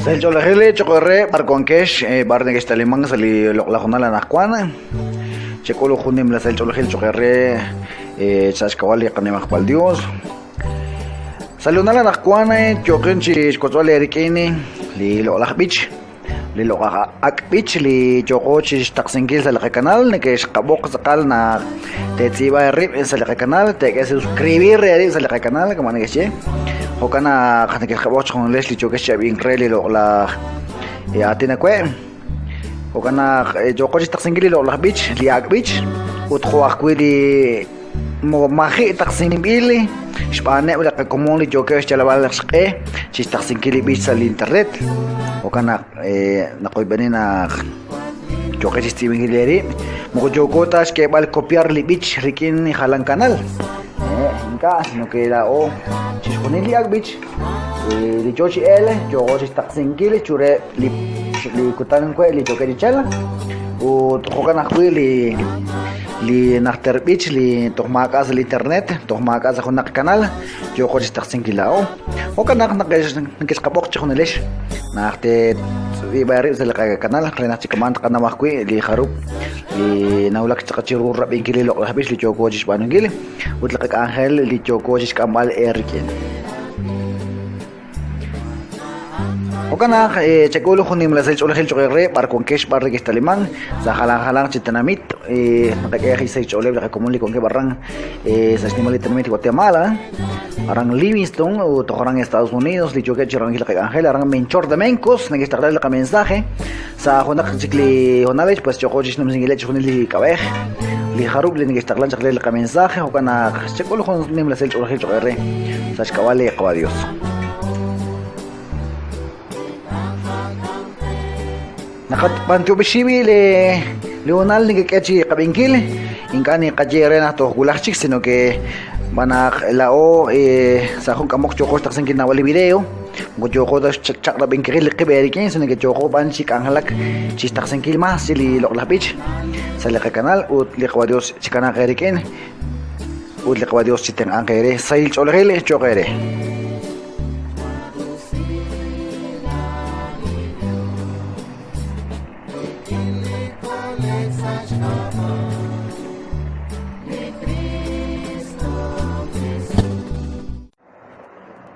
Sahil ch'oolejil cho'q eere b'ar wankex, b'ar nekext'alimank sa' li loq'laj honal anaqwan. Chek'ulu jun nimla sahil ch'oolejil cho'q eere sa' xk'ab'a' li qaNimajwal Yos. Sa' li honal anaqwan yooqin chi xwotzb'al eerik'in li loq'laj b'ich, li loq'laj ak' b'ich li yooqo chi xtaqsinkil sa' li qakanal. Neke'xqab'oq tz'aqal naq teetz'iib'a eerib' sa' li qakanal, teek'e suscribir eerib' sa' li qakanal, kama' neke'xye. Jo'kan naq neke'xqab'oq chixjunilex li yookex chi ab'ink re li loq'laj aatin awe'. Jo'kan naq yooqo chixtaqsinkil li loq'laj b'ich, li ak' b'ich, ut jo' ajwi' li maji' taqsinb'il xb'aaneb' li qakomon li yookeb' xyalb'al xq'e chixtaqsinkil li b'ich sa' li internet. Jo'kan naq naqoyb'eni naq yooqex chixtz'iib'ankil eerib'. Moko yooko ta xk'eeb'al copiar li b'ich rik'in jalan kanal. Ink'a', sino que laa'o chixjunil li ak' b'ich li yoo chi elk yooko chixtaqsinkil chiru li li kutan we' li yookeb' chi chalk. Ut jo'kan ajwi' li li najter b'ich li toj maak'a' sa' li internet, toj maak'a' sa' junaq kanal, yooko chixtaqsinkil laa'o. Jo'kan naq nekexqab'oq chejunilex naq teetz'iib'a eerib' sa' li qakanal re naq chi kama'an tqanaw ajwi' li jarub' li nawulak tz'aqal chiru rab'inkil li loq'laj b'ich li yooko chixb'aanunkil ut li qak'anjel li yooko chixk'amb'al eerik'in. Jo'kan naq chek'ul jun nimla sahil ch'oolejil cho'q eere b'ar wankex b'ar nekextalimank sa' jalan jalanq chi tenamit naqak'e aj sahil ch'ooleb' li qakomon li wankeb' aran sa' xnimal li tenamit Guatemala aran Livingston ut toj aran Estados Unidos li yookeb' chi rab'inkil li qak'anjel aran Menchor de Mencos neke'xtaqla li qamensaje Sa' junaq chik li hoonal pues yooqo chixnumsinkileb' chixjunil li k'ab'a'ej, li jarub' li neke'xtaqlan chaq re li qamensaje, jo'kan naq chek'ul jun nimla sahil ch'oolejil cho'q eere sa' xk'ab'a' li Qawa' Dios. Naqab'antioxi b'i' li li hoonal nekek'e chi qab'inkil, ink'a' niqaye eere naq toj wulaj chik, sino que b'an naq laa'o sa' jun k'amok yooqo xtaqsinkil naab'al li video. Moko yooko ta xchaq'rab'inkil li qib' eerik'in, sino que yooko b'an chi k'anjelak chi xtaqsinkil mas li loq'laj b'ich sa' li qakanal ut li Qawa' Dios chikanaaq eerik'in ut li Qawa' Dios chitenq'anq eere. Sahil ch'oolejil cho'q eere.